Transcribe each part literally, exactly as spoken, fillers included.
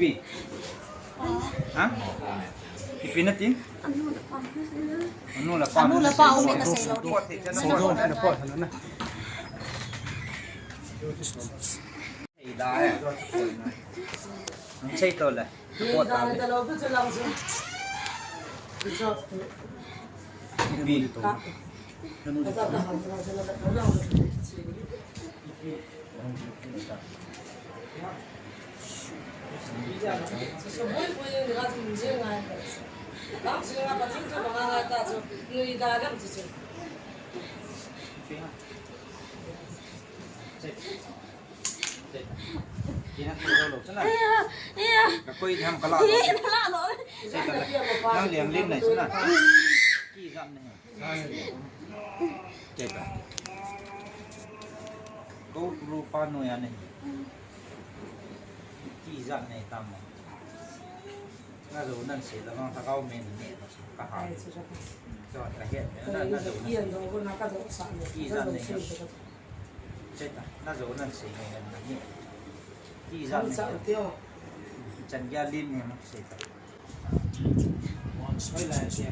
Pi. Ha? Ipi nati? Anu le pa. Anu le pa. Anu le pa, umi na sei lo. Pot thei chan na pot. Pot thei chan na pot. Sei da, eh. Sei to le. Pot ta le. Ipi. Ina, ina. Ka koi ham ka la. Ina la lo. Nang liang lin nai sina. Ki jam ne. Teta. Ko ru pa no ya ne. Ki jam ne tam. Na zo nan se la ma ka kau men ne ka ha. Zo ka he. Na na zo. Ki jam ne. Cheta, na zo nan sei ngai nan ni. Ki za ni. Chan ya lin ni ma sei ta. Hoi la ya.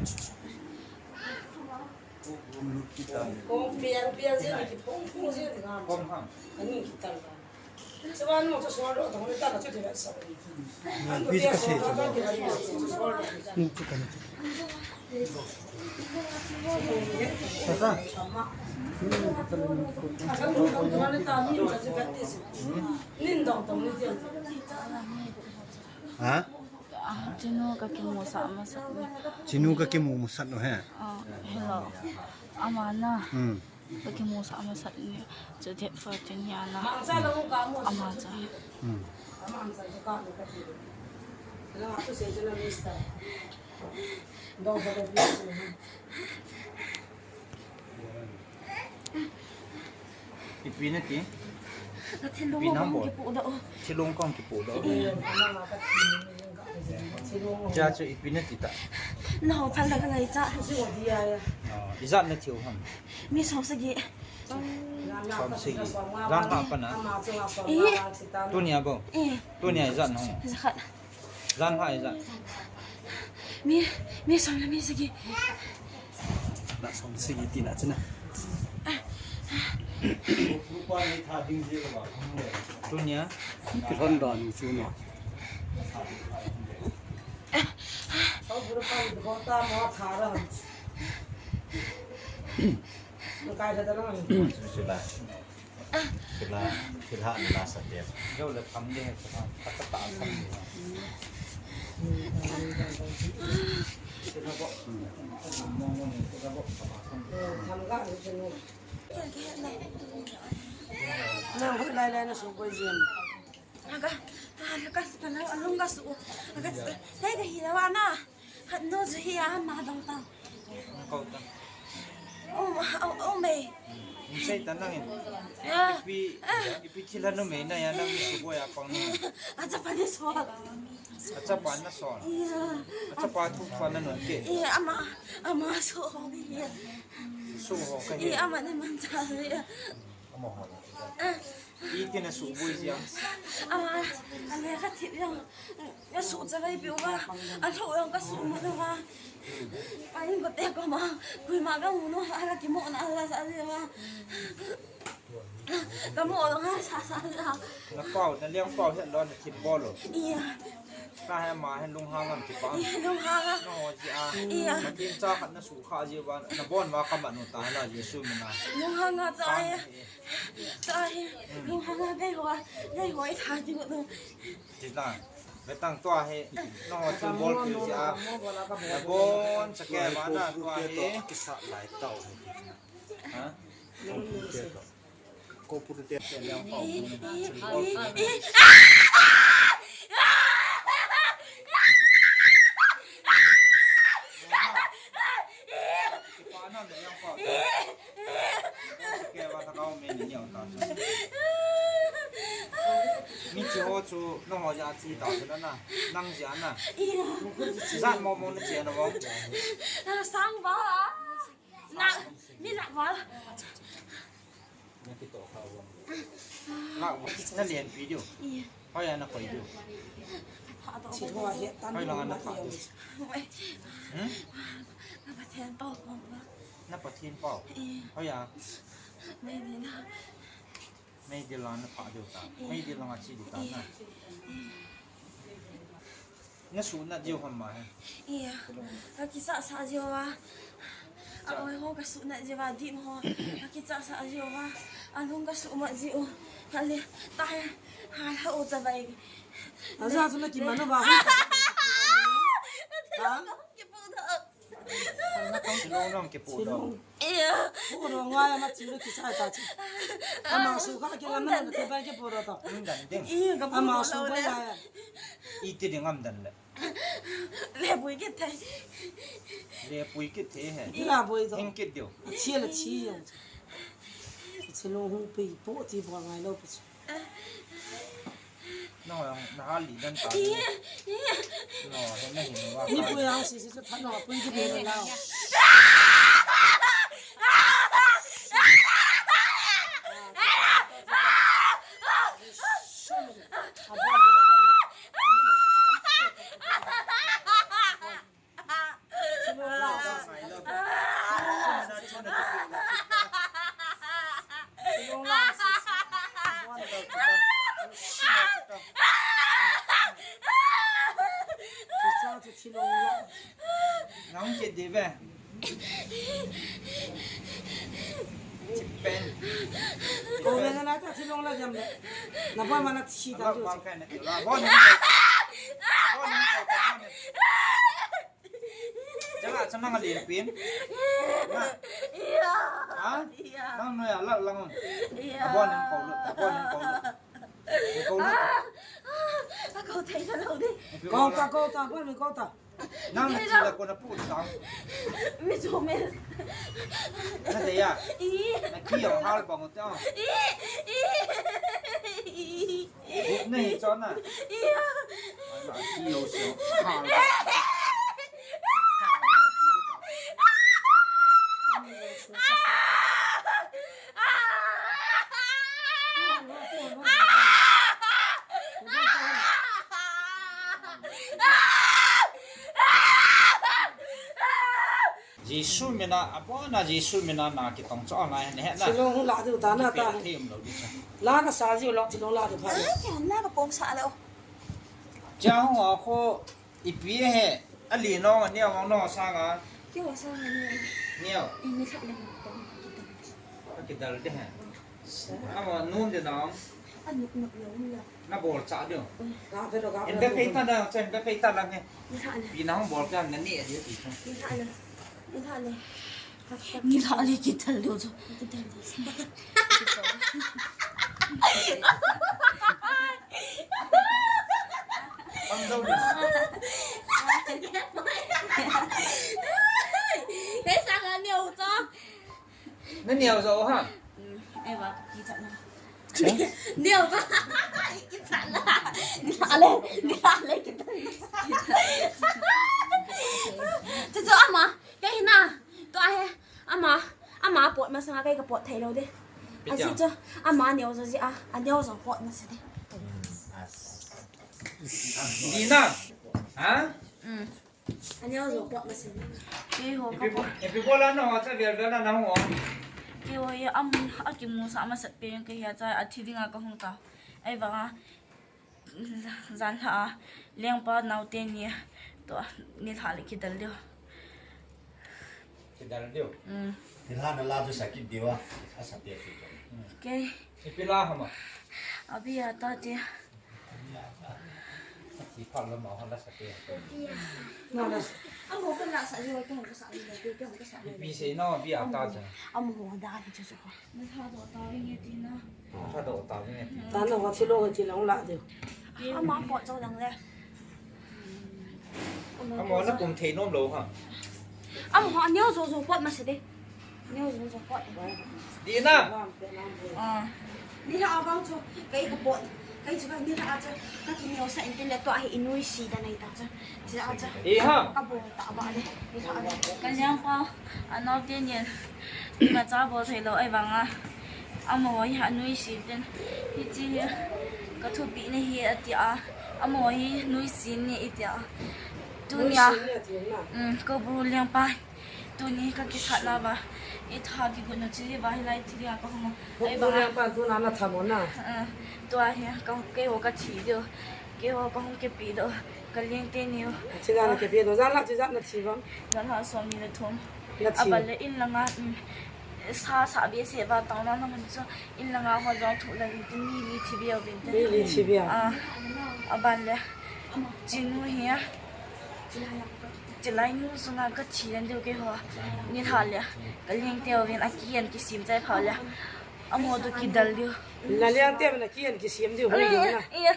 Ko ko lu kita. Ko pian pian je ni ki phong phong je ni ngam. Kom ham. Ani kita. Chuan mo chu sual ro tong ni ta ka chu ti la sa. Pi chu ka sei chu. Ni chu ka ni chu. Tata. Ha? Ah, chinu ka kimu sa ma sa. Chinu ka kimu ma sa no he. Ah, hello. Ama na. Hmm. Ka kimu sa ma sa ni. Chu date fourteen ya na. Ama cha. Hmm. Ipi nati? Ka thilung kong kipu da o. Thilung kong kipu da o. Cha chu ipi nati ta. Na ho phal da ka ngai cha. Oh, ijat na thiu ham. Mi som sagi. Som sagi. Jan ha pa na. Eh. Tunia bo. Eh. Tunia ijat na ho. Jakhat. Jan ha ijat. Mi, mi som na mi sagi. Na som sagi ti na china. Tunia. Ki lon don chu no. Sila, sila, sila ni la sa dia. Yo le tham de, tham, tham, tham. Nang hoi lai lai na su koi jin. Aga, aga, aga, alung ga su. Aga, dai ga hi la wa na. Khat nu chu hi a, ama dong ta. Ko ta. Um, um, um, eh. Um, sei ta nang in. Ya. Ipi, ipi thil a nu mei na ya nang mi su bo ya pang na. Achapa ni so. Achapa na so. Ya. Achapa thu pa na nun ke. Ya, ama, ama so ho ni ya. So ho ka hi. Ya, ama ni man cha ya. Ama ho na. Ah. Iti na suboi jia. Ah, a le ka thip jong. Ka su chavai piu va. A tho jong ka su mo na va. Pa in ko te ko ma. Kui ma ka mu no ha la ki mo na la sa jia va. Ka mo lo ha sa sa la. Na pau, na liang pau he lo na thip bol lo. Iya. Ka he ma he lung hang am ki pa. Iya, lung hang a. No jia. Iya. Ka tin cha khat na su kha jia va. Na bon va ka ma no ta la Jesu mina. Lung hang a cha. Iya. Tua hi, lung hang a gai hoa, gai hoa i tha ti ko tu. Ti la, betang tua hi, no chu bol pil si a. Na bon sa ke ma na tua hi. Kisa lai tau. Ha? Ko pu te. Ko pu te. Te liang pau. I, i, i, i. Ki pa na le yang pa. Ke ba ta kau me ni niau ta. Mi chi ho chu no ho ya chi ta chu na na. Nang jia na. Iya. Zat mo mo na jia na mo. Sang ba. Na, mi na ba. Na ki to ka wa. Na, na lian video. Iya. Hoiya nakoi diu? Thil ho ahet tan. Hoilang a naphah diu? Hmm? Na Pathen pau. Eh. Hoiya? Meidil a. Meidil a naphah diu ta. Eh. Meidil a che diu ta na. Eh. Nasuhnat jiu ham ma he? Iya. Kakisahsah jiu va. A-oi ho kasuhnat jiu va, dip ho. Kakisahsah jiu va. Alung kasuhmat jiu. Hale, tai. Hal ha u cha vai. Aja chu nakiman uva. Ha? Kipu da. Thilong nong kipu dong. Iya. Pu dong ngai ama chi le kisai ta chi. Ama su kha kilam na te ba kipu dong to. Umdan ding. Iya, ka pu dong. Ama su ba ya. Iti ding umdan le. Lepui kit thei. Lepui kit thei he. Ila boi to. Hing kit diu. Chi la chi ya. Thilong hung pi pu ti bol ngai lou pu. No, na hal li dan ta. Ih, ih. No, he na hin wa. Ni pui ang si si chu pha no, pui ki pui la. Nang ke deve. Chipen. Ko na na ta thilong la jam le. Na ba mana thi ta. Ba ka na ti la. Ba ni. Ba ni ko ta ba ni. Changa, changa len pin. Na. Iya. Ha? Iya. Nang noi a lal lang. Iya. Abon in ko lut, abon in ko lut. Ko lut. Ah, ah, ka ko thei na lo di. Ko ta, ko ta, ko ni ko ta. Nang na chi la ko na pu ta. Mi chu me. Na de ya. I. Na ki yo hal bang ta. I, i, i. Gupna hi chon na. Iya. Ala, ki yo sio. Ha. Jesu mina, abona Jesu mina na kitong cho na he na. Thilong la diu ta na ta. Thei um lo di cha. La na sa jiu lo thilong la diu pha. Ai, na ka pom sa lo. Cha ho ko ipi he, ali no, ni no, no sa nga. Ki wa sa nga ni. Ni. I ni sa le. Ka kidal de he. Ama num de na. A nup nup lo la. Na bol cha diu. Ga ve lo, ga ve lo. Em be pei ta da, chen be pei ta la he. Ni ha le. Pi na hung bol ka na ni a diu ti. Ni ha le. Ni ha le. Ni ha le ki thal diu chu. Ki thal diu. Pang dau diu. Hei sa nga ni u cho. Na neo jo ha? Eva, ki chat na. Neo jo. Ki chat na. Ni ale, ni ale ki chat na. Chu chu ama, kei hi na. Tua he, ama, ama pot masanga kei ka pot thei lou de. Aji chu, ama neo jo ji a, a neo jo pot masa de. Dina. Ha? Mm. Aneo jo pot masa. Kei ho ka pot. Ipi bola na ho cha vel vel na ho. Kei ho ye am a kimu sa masat pe kei hi a cha a thi dinga ka hung ta. Ahivanga jan lha a lengpa naote ni to nilhah le kidal diu. Kidal diu. Mm. Nilhah na la chu sa kit diu a. Asa te chu. Kei. Ipi la hama. Abi a ta te. Athi phat lam a hon la sa te. Amo ka la sa yo, ka hon ka sa yo, ka hon ka sa yo. Ipi sei na bi a ta cha. Amo ho da ni chu chu. Na tha do ta wi nge ti na. Tha do ta wi nge ti. Ta na wa thilo ti la la de. Ama pot jo lang le. Amo na kum thei nom lo ha. Amo ha neo jo jo pot masa de. Neo jo jo pot. Dina. Ah. Nilhah a bang chu, kei ka pot. Kei chu ka nilhah a chu, ka kineo sa in tin le tua hi i nuisat ta nei ta chu. Chi a chu. E ha. Ka bol ta ba le. Nilhah a le. Ka jang pa, a nau te nin. Imacha bol thei lou ahivanga. Amo hi a nuisat tin. Hichi hi. Ka thupi na hi ati a, amo hi nuisin ni iti a. Tunia, nuisin ni ati na. Um, ka bu liang pa. Tuni ka kisat na ba. I tha ki gun na chi ba hi lai ti a ka hung. Ai ba. Bu liang pa tuna na tha mo na. Uh, tua hi ka keiho ka thi diu. Keiho ka hung kipe diu. Ka liang te niu. Chi na kipe diu. Jan la chi jan na thi ba. Jan la som ni na thum. Na thi. Abal le in langa, um, sa sa behseh va tao na na mun chu. In langa ho jong thu la vin tin mi li thi bia vin tin. Mi li thi bia. Ah, aban le. Chinu hi a. Chilai nu sunga ka thi lan deu keiho. Ni tha le. Ka liang teu vin a kian kisim chai pha le. Amo tu kidal diu. Na liang teu vin a kian kisim diu hoi diu na. Iya.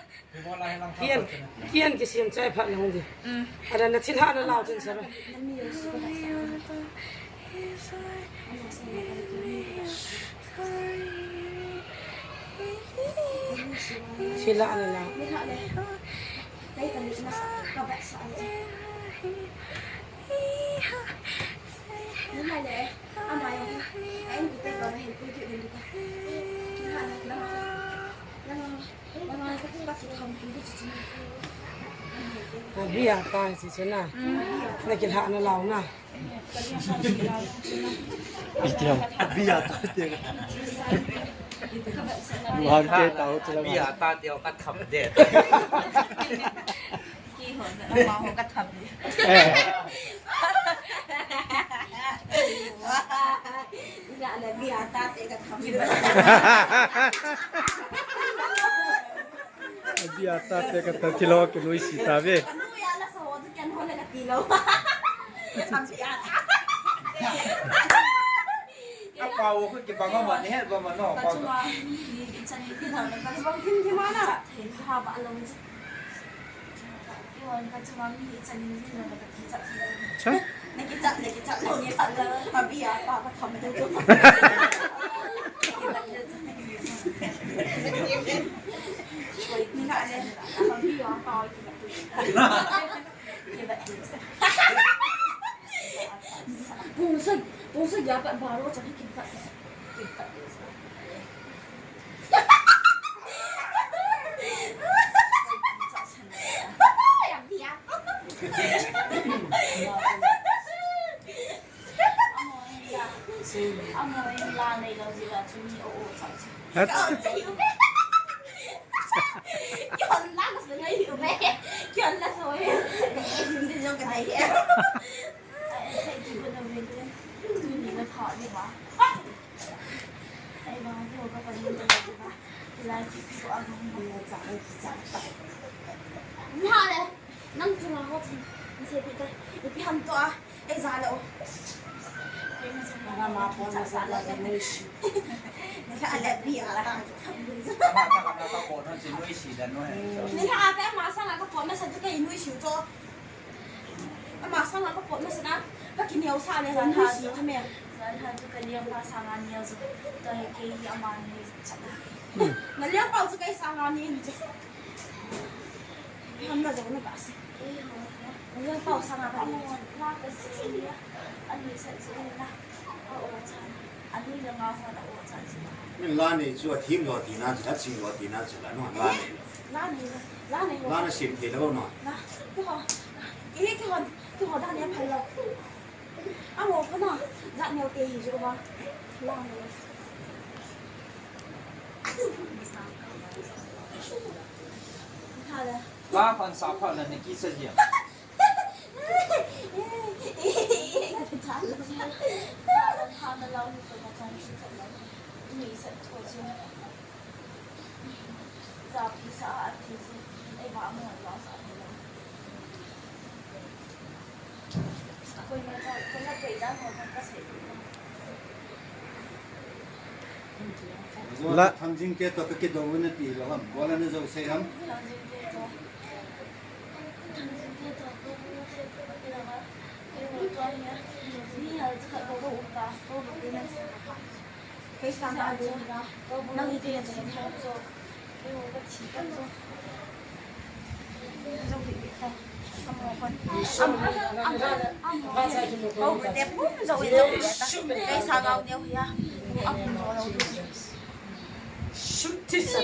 Kian, kian kisim chai pha na hung diu. Mm. Ada na thin ha na lau tin sa ba. Sila na la. Abia ta si chu na. Na kilha na lau na. Iti ham. Abia ta te. Luhan te tao chila. Abia ta te ka tham de. Keiho jong ama ho ka tham de. Eh. Ina le abia ta te ka tham de. Abia ta te ka ta ti lo ke nuisi ta ve. Ka nu ya la sa ho chu ken ho le ka ti lo. Abia ta. Apa wo ko ke bang ma ne he ba ma no. Ka pa. Chuma mi ni i chan ni na na ka bang kim kim na. Thei ha ba lo ji. Ke wan ka chuma mi i chan ni na na ka ti cha ti lo. Cha? Na ki cha, na ki cha, na ki cha. Abia ta ka tham de chu. Ni na le. Abia ta. Pungsa, pungsa ya pat baro chan kim pat. Kim pat. Hat. Kion la ka sa ngai u be. Kion la so e. Hindi jong ka dai e. Ai, ai, sai ki ko na wen te. Tu ni na pha ni ba. Ai ba, ki ho ka pa ni ta ba. Lai ki ko a ni cha cha. Na le. Nang chu na ho chu. Ni se pi ta. Ipi ham to a. Ei, za le o. Ana ma pon na sa la ka nuisi. Ni ka le bi a ta. Ama ta ka na ka pon na chi nuisi da no he. Ni ka a pe ama sanga ka pon na sa chu ka nuisi to. Ama sanga ka pon na sa na ka kineo sa le nuisi chu me. Za ha chu ka liang pa sanga neo chu. To he ke hi ama ni cha. Na liang pa chu ka sanga ni ni chu. Ham na zo na ba si. Ei, ho, ho. Nang pau sanga ka ni. Amo, la ka si ni ya. Ani sa si ni la. O, o, chan. Ani la nga ho na o, chan si la. Min la ni chu a thim lo ti na chu, a chim lo ti na chu la, no, la ni. La ni, la ni ho. La na sim thei lo no. La, ki ho. Ei, ki ho, ki ho da ni phal lo. Amo ko na, ja neo te hi jo ba. La ni. La khan sa pha la ni ki sa ji. La. Thangjing te to ka kidou na ti lo ham. Bola na jo sei ham. Kei sanga ding na. Nang iti na ding na. Kei sanga ding na. Shut this up.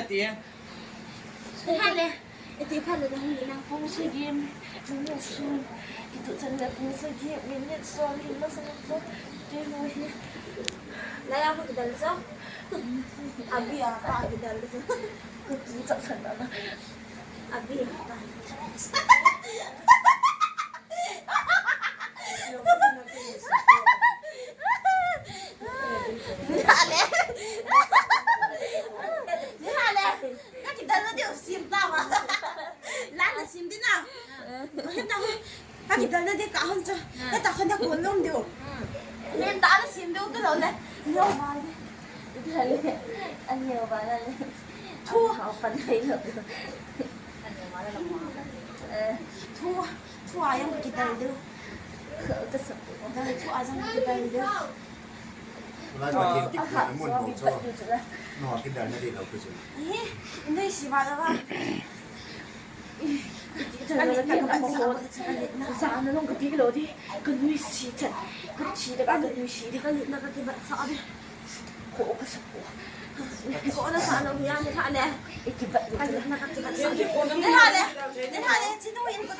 ati. Hale. Iti pha le nang ni nang pung sagi. Nang ni sun. Itu chan le pung sagi. Minute som hin ma sang so. Te lo hi. La ya ko dal so. Abi a pa dal so. Ko tu sa sa na. Abi a pa. Nihale. Nihale. Kakidal na diu sim ta ma. Lan na sim di na. Hita. Kakidal na di ka hon cha. Hita khon da kon nom diu. Len ta na sim diu tu lo le. Neo ba le. Neo ba le. Thu. Hao pan hai lo. Neo ba le. Thu. Thu a jong kidal diu. Ka sa. Dal thu a jong kidal diu. Lai Pathen kikhuhna mun bou chu. No, kidal na ding lou chu. Hi, nuisat va va. Ka len, ka len, ka len. Jana long ka pi lou di. Ka nuisat chan. Ka thi le ka, ka nuisat di. Ka len na ka kibat sa di. Ko ka sa ko. Ko na sa lou ya ni ka le. Kibat. Ka len na ka kibat sa. Ni ha le. Ni ha le. Chinu in ko.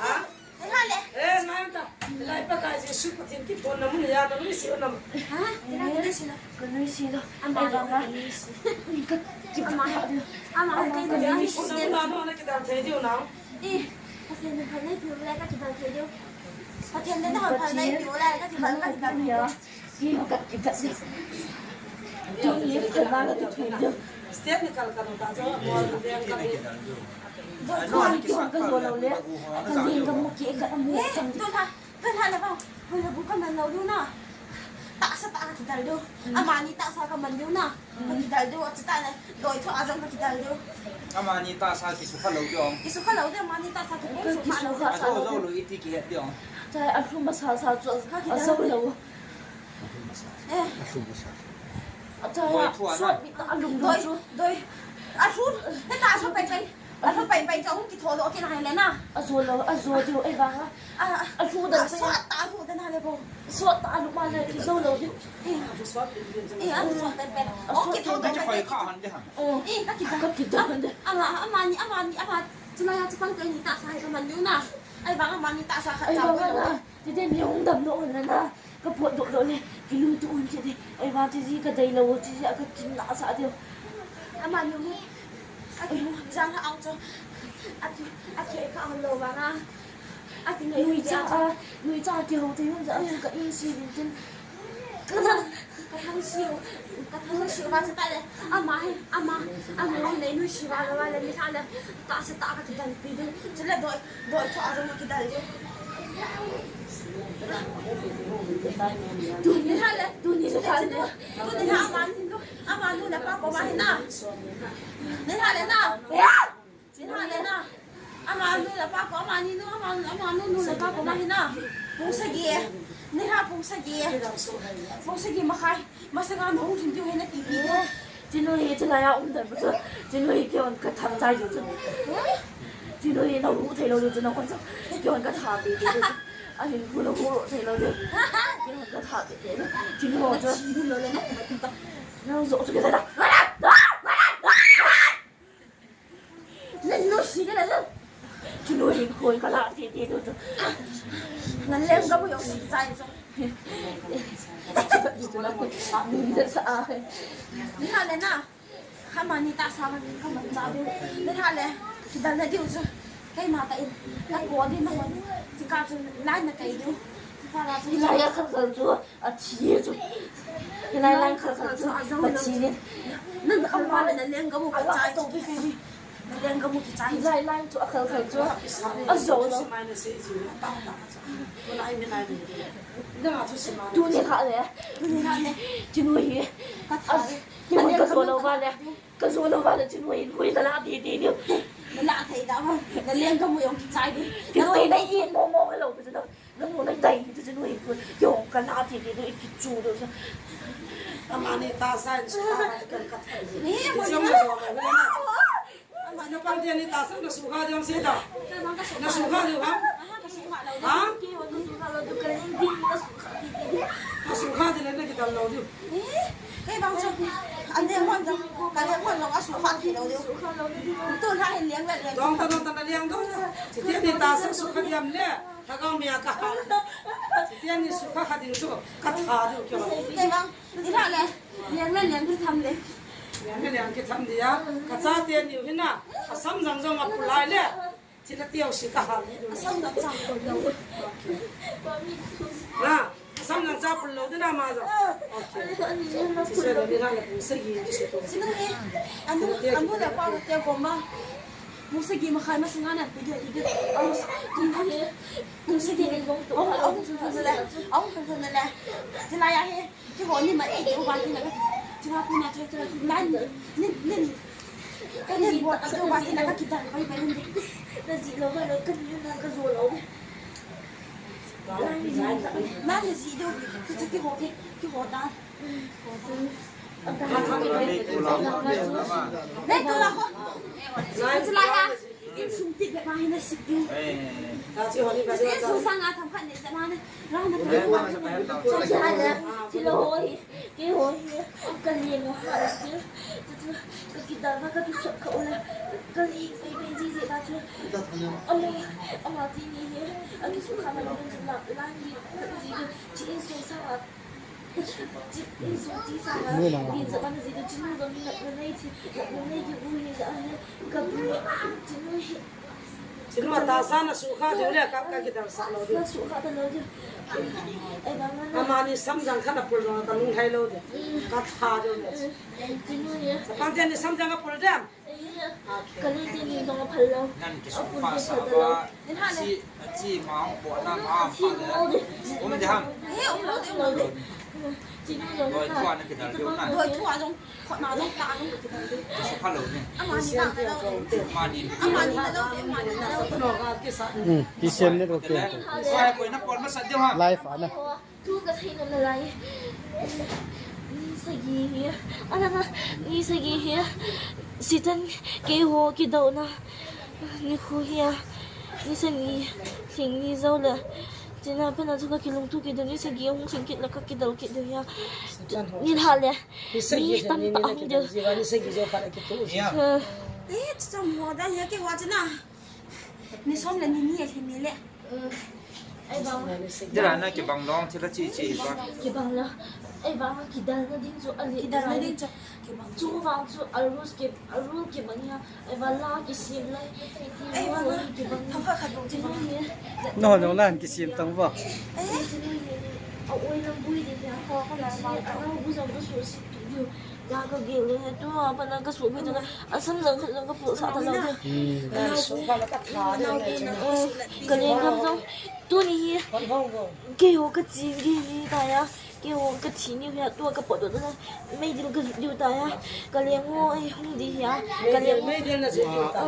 Hale. Eh, nanta. Lai Pakai Jesu Pathen kipon na mun ya na mun si na. Ha? Tina kini sila. Ka nuisat lo. Ama lo ka nuisat. Ka kibat. Ama lo ka nuisat. Kipon na mun na kidal thei diu na. Eh, Pathen na phalnai piu lai ka kidal thei diu. Pathen na phalnai piu lai ka kidal, ka kidal thei diu. Ki ka kibat. Tuni phalna ka kithum diu. Step ni kal kal ta jo, mo veng ka be. Doi, doi, doi, ka zo lou le. Ka len ka mu ki ka mu. Eh, chang. Doi ha, doi ha le ba. Hoi le bu ka man lou diu na. Tahsa tah ka kidal diu. Amani tahsa ka man diu na. Ka kidal diu, achu tah le. Doi thu a jong ka kidal diu. Amani tahsa kisukha lou diu. Kisukha lou diu, amani tahsa ki. Kisukha lou. Ajo jo lou iti kihet diu. Chai, alhum masa sa chu. Ka kidal. Ajo lou. Eh. Alhum masa. Ajo. Doi thu a na. Suat bit alhum doi chu. Doi. Alhum. Heta alhum pai pai. Alhum pai pai chu ahung kitho doh kit nai le na. Ajo lou, ajo diu, ei vang a. A, a. Alhum dan pai. Suat ta alhum dan ha le bo. Suat ta alhum ma le kijo lou diu. Eh, alhum suat pen pen. Eh, alhum suat pen pen. Oh, kitho doh pen pen. Koi kha han de han. Oh. Eh, ka kidal. Ka kidal han de. Ama, amani, amani, ama. Chulai a chu pang kai ni tahsa hi ka man diu na. Ei vang amani tahsa khat. Ei vang a na. Tite ni hung dam doh na na. Ka potdoh doh le, kilungtoh un kit e. Ei vang tiji ka dei lou, tiji a ka kin na sa diu. Amani hu. Aki mu, jang ha ang cho. Aki, aki ka ang lou vang a. Aki nei nuicha a, nuicha a kihou thei hon ja, ka in si din tin. Ka thang, ka thang siu, ka thang siu vang sa ta le. Ama hi, ama, ama hi nei nuisi vang le, vang le, ni tha le. Tahsa tah ka kidal pi din. Chule doi. Doi thu a jong kidal diu. Tuni ha le, tuni ha le. Tuni ha amani nu, amanu le pa ko ma hi na. Ni ha le na. Ni ha le na. Amanu le pa ko amani nu, amanu, amanu nu le pa ko ma hi na. Pung sagi. Ni ha pung sagi. Pung sagi makhai. Masanga nahung lhin diu hi nati pi diu. Chinu hi chulai a um dan chu. Chinu hi kihon ka thap chai diu chu. Chinu hi nahu thei lou diu chu nahon chu. Kihon ka thap pi diu chu. Ahin hu nahu thei lou diu. Kihon ka thap pi diu. Chinu ho chu. Nang jo chu ke da. Nang nuisi ka la. Chinu hin khoi ka la ti ti tu tu. Nang leng ka bu yok si chai chu. Ni sa a. Ni ha le na. Kha mani tahsa ka ka man cha diu. Ni ha le. Kidal na diu chu. Keima ta in. Ka ko di na hon. Chi ka chu lai na kai diu. Chi ka la chu. Lai ya kha ka chu. A thi chu. Hilai line khal khal chu. A thi ni. Nang ama le na leng ka mu kichai chu. Na leng ka mu kichai. Hilai line chu a khal khal chu. A jo lo. Tuni kha le. Tuni kha le. Chinu hi. Ka tha le. Ka jo lo va le. Ka jo lo va le chinu hi. Hui ka la ti ti ni. Na la thei da ma. Na leng ka mu jong kichai di. Chinu hi na i mo mo lo ka chu. Ngai tai tu chu nui ku. Yo, ka la ti ti tu i ki chu tu. Amani ta sa in sa ka kan ka. Ni, ti mo siam ni. Mo na. Amani pa dia ni ta sa na sukha dia si ta. Na sukha dia ha? Ha? Na sukha dia le na ki ta lo dia. Kei bang chu. An le mon jong, ka le mon jong a sukha ki lo dia. Tu na hin liang le liang. Dong ta dong ta na liang dong. Ti ti ni ta sa sukha dia le. Thagau mi a ka hal. Tian ni sukha kha ding chu ka tha diu kio. Kei bang, ila le, liang le liang ki tham le. Liang le liang ki tham dia. Ka chate ni u hina, a sam jang jong a pulai le. Thila tiau si ka hal ni diu. A sam jang cha pul lo. Na, a sam jang cha pul lo dina ma jong. Okay. Ti se le ni la le pung sagi ni su to. Sinu ni, anu, anu le pa te ko ma. Pung sagi ma khai ma sanga na, ti ge, ti ge. Au, ti ge. Pung sagi ni gong to. Au, au, pung sagi le. Au, pung sagi le. Ti la ya he. Ti ho ni ma e, ti ho ba ti na ka. Ti ho ku na, ti, ti, ti, na, ni, ni, ni. Ka ni bo, ti ho ba ti na ka ki da, ba, ba, ni. Na ji lo, ba lo, ka ni na ka zo lo. Na ni ji do, ti, ti, ti ho ke, ti ho da. Nei tu la ko. Nei tu la ya. Insung ti bep ma hin a sik ding. Insung sang a tham khat nei sa ma ne. Rang na ko. Cha cha ha le. Ti lo ho hi. Kei ho hi. Ka li mo ha le ti. Ka ki da ka ki sot ka u la. Ka li pe pe ji ji ta chu. Ama, ama ti ni hi. A ki su kha ma lo la la ni. Ji ji insung sang a. Chinu ta sa na sukha diu le ka, ka kidal sa lo diu. Na sukha ta lo diu. Amani samjang khat a pul jong ka lunglhai lo diu. Ka tha diu le. Chapang te ni samjang a pul diam. Ka lei te ni jong a phal lo. Nan ki sukha sa ba. Chi, chi ma bo na ma pha le. Um de ham. Loi thua na kidal diu na. Loi thua jong, khut na jong, ta jong kidal diu. Ki sukha lo ni. Ama ni na lo. Ama ni na lo. Ama ni na lo. Ki sem ni lo ke. Sai ko na pon ma sa diu ha. Live a na. Thu ka thei nom nalai. Ni sagi hi. Ana na, ni sagi hi. Sitan keiho kidouna nikho hi a. Ni sagi lhing ni jou le. China pana chu ka kilungto kit diu, ni sagi hung lhing kit le ka kidal kit diu hi a. Ni lha le. Ni tamtah hung diu. Ni sagi jou phat a kitu. Eh, chom ho da hi a keiho china. Ni som le ni ni a lhin ni le. Dira na kibang long thila chi chi ba. Kibang la. Ei vang kidal na ding chu ali. Kidal na ding chu. Kibang. Chu vang chu a rules ki, a rule kibang ya. Ei vang la kisim lai. Ei vang kibang. Thang kha kha dong chu. No no lan kisim tang ba. Ei. A oi lam bui ding ya. Ko ko la ba. A no bu jong bu su si tu. La ka gel le tu a pa na ka su phe tu na. A sam jong kha jong ka pu sa ta lo de. Hmm. Ka leng gam jong. Tuni hi. Keiho ka chi di ni ta ya. Keiho ka thi ni ya tu ka po tu na. Meidil ka ju ta ya. Ka leng mo ai hung di ya. Ka leng mo. Meidil na ju ta.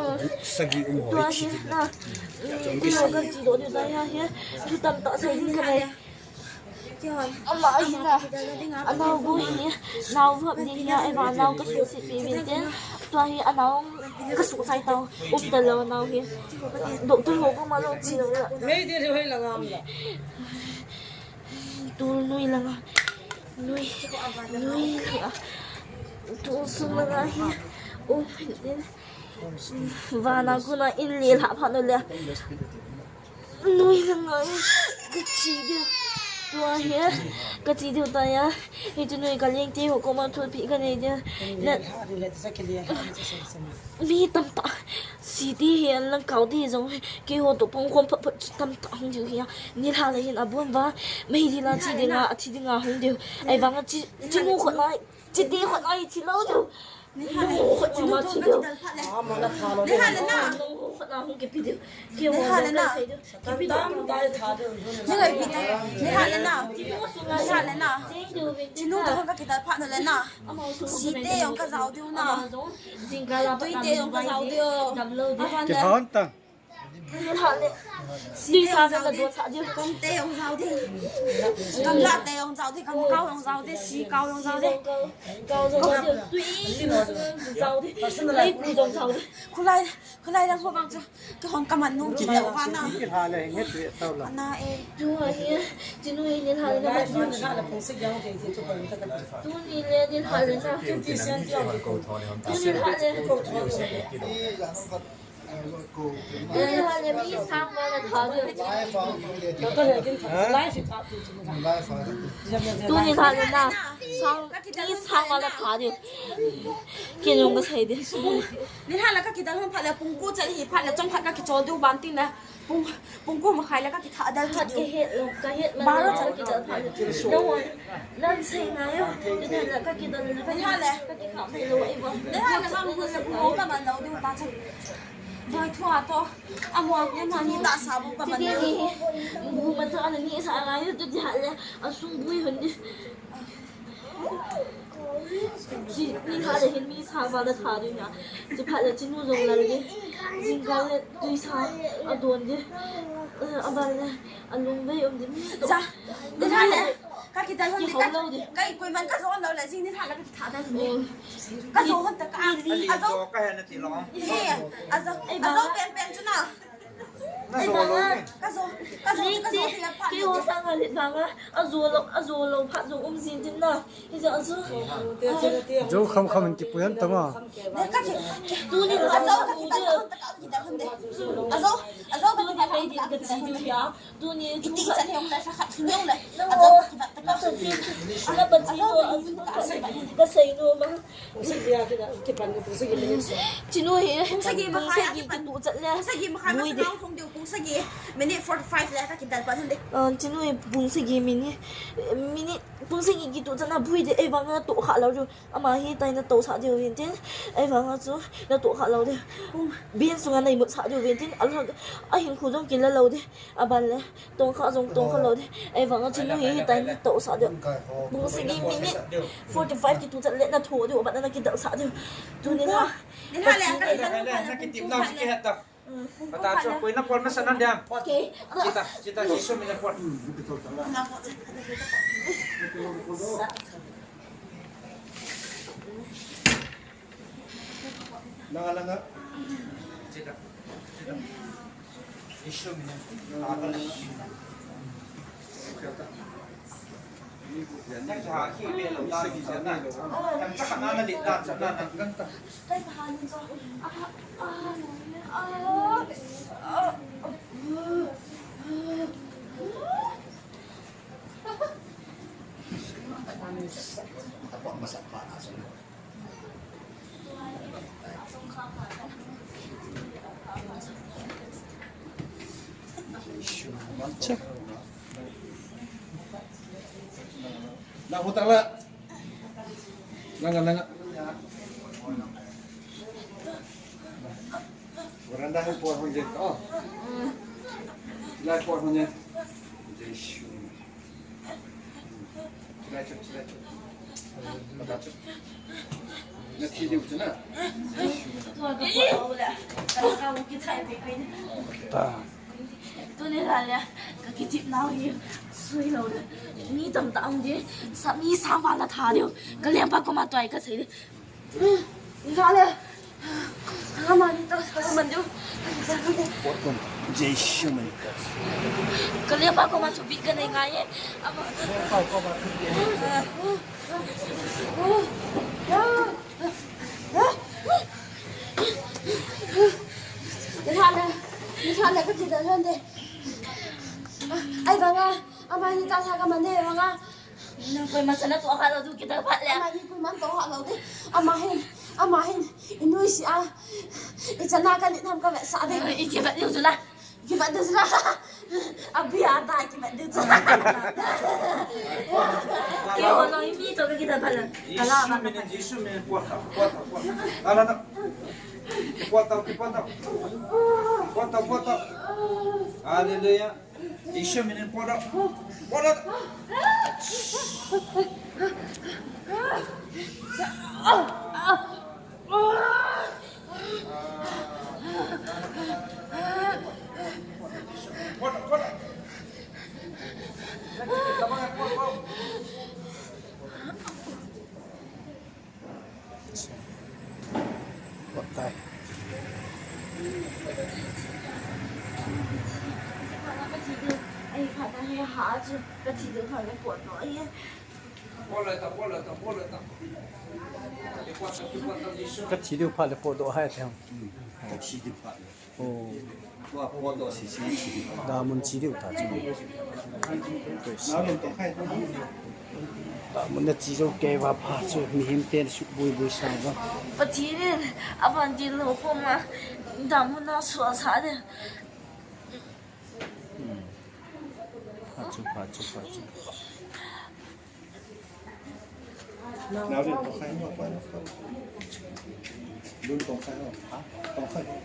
Sagi um ho thi di na. Keiho ka chi do ni ta ya ya. Tu tam ta sa ni ka le. Ama hi na, anao gu hi, nao vap ni hi a, eva nao ka susit pi vin tin, tua hi anao ka su chai tau, um ta lo nao hi. Doctor ho ko ma lo chi lo la. Mei di ri hoi la ngam la. Tu nui la nga, nui, nui la. Tu sum la nga hi, um tin. Vana kuna in li la pha no le. Nui na ngai, ka chi diu. Tua hi, ka chi diu ta ya. Hi tu nui ka leng te ho ko ma thu pi ka nei diu. Na, mi tam ta. Si ti hi an lang kau ti jong. Keiho to pong khom phat phat tam ta hung diu hi. Ni la la hin a bon va. Mei di la chi di nga, a chi di nga hung diu. Ai vang a chi, chi mu khot lai. Chi di khot lai chi lo diu. Ni ha le. Ni ha le na. Ni ha le na. Ni ha le na. Ni ha le na. Chinu to ka kidal phat na le na. Si te jong ka jao diu na. Tui te jong ka jao diu. Avan le. Kihon ta. Tuisa na do sa diu. Kam te ong jao di. Kam la te ong jao di. Kam kau ong jao di. Si kau ong jao di. Kau ong jao di. Tui jao di. Lei ku jong jao di. Khulai, khulai lang ho bang chu. Ka hong ka man nung kit leh vana. Ana e. Tu ha hi, chinu hi ni ha le na. Tu ni le ni ha le na. Tu ni ha le. Ni ha le mi sang ma la tha diu. Tuni tha le na, sang, ni sang ma la tha diu. Ken jong ka sei di. Ni ha la ka kidal hon phat le pung ko chal hi phat le chomkhat ka kichol diu ban tin na. Pung, pung ko makhai la ka kitha dal kit diu. Ka het lo, ka het man lo ka kidal phat le. Nang sei na yo. Ni ha la ka kidal na. Ni ha le. Ka kikha mai lo ai ba. Ni ha la ka mu se ko ka man lo diu ta chu. Doi thua to. Amo, amo ni ta sa bu ka man. Ti ni. Bu ma ta ni sa la ni tu ti ha le. A sung bu hon di. Ti ni ha le hin mi sa ba la tha di na. Ti pha le chinu jong la le. Jing ka le tuisa a don di. A ba le a lung ve um di. Sa. Ni ha le. Ka kidal hon di ka, ka ikoi man ka jo lo le jing ni ha la ka tha dal ni. Ka jo hon ta ka. A jo ka he na ti lo. Ni, a jo, a jo pen pen chu na. Na jo lo ni. Ka jo, ka jo, ka jo ti la pa. Ki ho sang a lit bang a. A jo lo, a jo lo phat jo um jin tin na. Hi jo a jo. Jo kham kham in kipui an tama. Ne ka ki. Tu ni a jo ka kidal hon ta ka kidal hon de. A jo, a jo ka kidal hon ta ka kidal hon de. Tuni iti cha leng le, sa khat leng le. Ajo ka kibat ta ka. Ala ban si no, ka sei no ma. Pung sagi a kina, kipan ko pung sagi minute. Chinu hi, pung sagi ma khat, pung sagi kitu chat le. Pung sagi ma khat, lui de. Pung sagi minute forty five le, ka kidal pan de. Ah, chinu hi, pung sagi minute, minute, pung sagi kitu chat na bui de, ei vang na to kha lo ju. Ama hi tai na to sa diu vin tin, ei vang a chu na to kha lo de. Bin sunga na imut sa diu vin tin, a lhag, a hinkho jong kila lo de. A ban le, tong kha jong tong kha lo de. Ei vang a chu nu hi, hi tai na to sa diu. Pung sagi minute forty five kitu chat le na tho diu, a ban na kidal sa diu. Tuni na. Ni ha le, ka le, na kitim na si ke ta. Pata chu, koi na pol masa na diam. Okay. Chita, chita, Jisu min a pol. Langa, langa. Chita, chita. Jisu min a pol. Na hutang la. Nanga, nanga. Veranda ho por hon je. Oh. Lai por hon je. Jisu. Ta. Tuni la le, ka kitip nau hi, sui lo le. Mi tam tam di, sa mi sa ma la tha di, ka lem pa ko ma toi ka sei di. Ni ha le. Ama ni to sa man diu. Jisu min. Ka le pa ko ma chu bi ka nei ngai e. Ama. Ni ha le. Ni ha le ka ti da han de. Ai ba nga. Ama ni ta sa ka man de ba nga. Nang koi man sana to kha lo tu kita phat le. Ama hi koi man to kha lo de. Ama hin, ama hin. Inui si a. I chana ka ni tham ka ve sa de. I ke ba diu chu la. Ke ba diu chu la. Abi a ta ke ba diu chu la. Ke ho lo i mi to ka kita phat la. Ka la ma. Jisu min, Jisu min, pot ta, pot ta, pot ta. Ala na. Pot ta, pot ta. Pot ta, pot ta. Hallelujah. Jisu min in pot out. Pot out. Pot tai. Ka thi diu phat le potdoh hai te. Ka thi diu phat le. Oh. Tua potdoh sese thi. Damun thi diu ta chu. Damun na thi jou kei va pha chu mihem ten suk bui bui sa va. Pathen in aban tin lou koma damun na suh sa de. Hmm. Pha chu, pha chu, pha chu. Nau din tong khai ho, tong khai. Dun tong khai ho. Ha? Tong khai ho.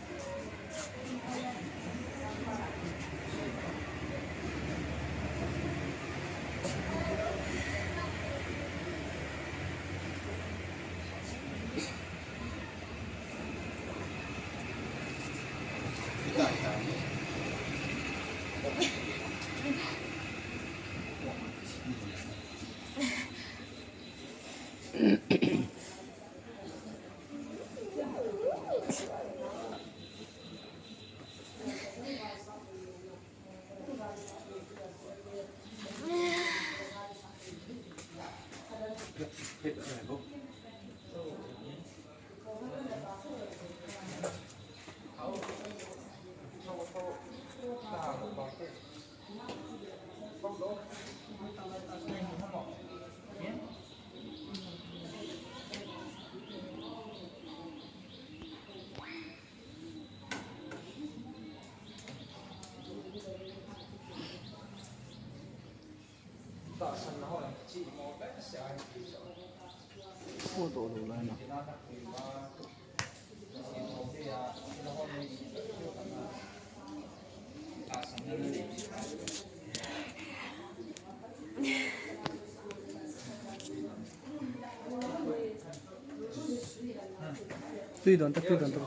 Tui don ta, tui don ta.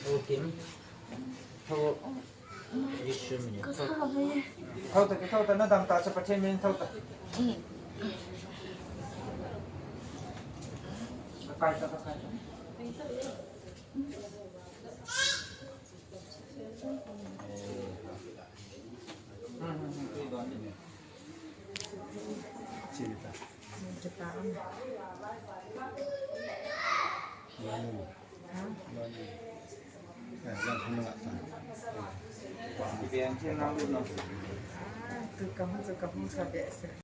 Okay. Thou ta, thou ta, na dam ta, sa Pathen min thou ta. Kai ta, kai ta. Chini ta. Chini ta.